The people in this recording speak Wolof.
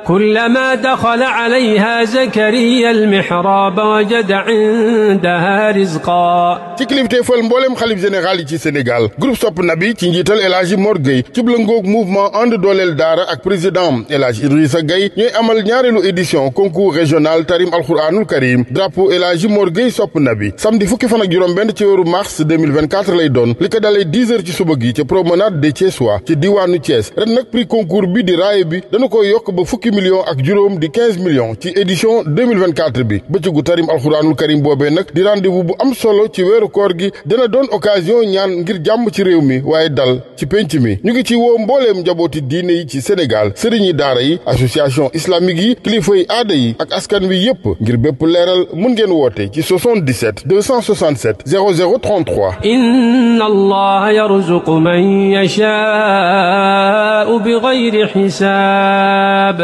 كلما دخل عليها زكريا المحراب وجد عندها رزقا. ci kilifteefal mboolem xalif général yi ci Sénégal groupe Sopp Nabi ci njiital El Hadji Mor Gueye ci lëngoog mouvement ànd dooleel daara ak président El Hadji Idrissa Gueye ñooy amal ñaareelu édition concours régional Tarim Alquranul Karim drapeau El Hadji Mor Gueye Sopp Nabi samedi fukki fan ak juróom-benn ci weeru mars 2024 lay doon li ko dalee 10 heures ci suba gi ca promenade des Thiessois ci diwaanu Thiès ren nag prix concours bi di raaye bi dana ko yokk ba fukki millions ak juróom di 15 millions ci édition 2024 bi bëccëgu Tarim Alquranul Karim boobee nag di rendez-vous bu am solo ci weeru koor gi dina doon occasion ñaan ngir jàmm ci réew mi waaye dal ci penc mi ñu ngi ci woo mbooleem njabooti diine yi ci Sénégal sëriñi daara yi association islamique yi kilifa yi aada yi ak askan wi yépp ngir bépp leeral mun ngeen woote ci 77 267 0033 inna allaha yarzuqu man yashaa'u bighayri hisaab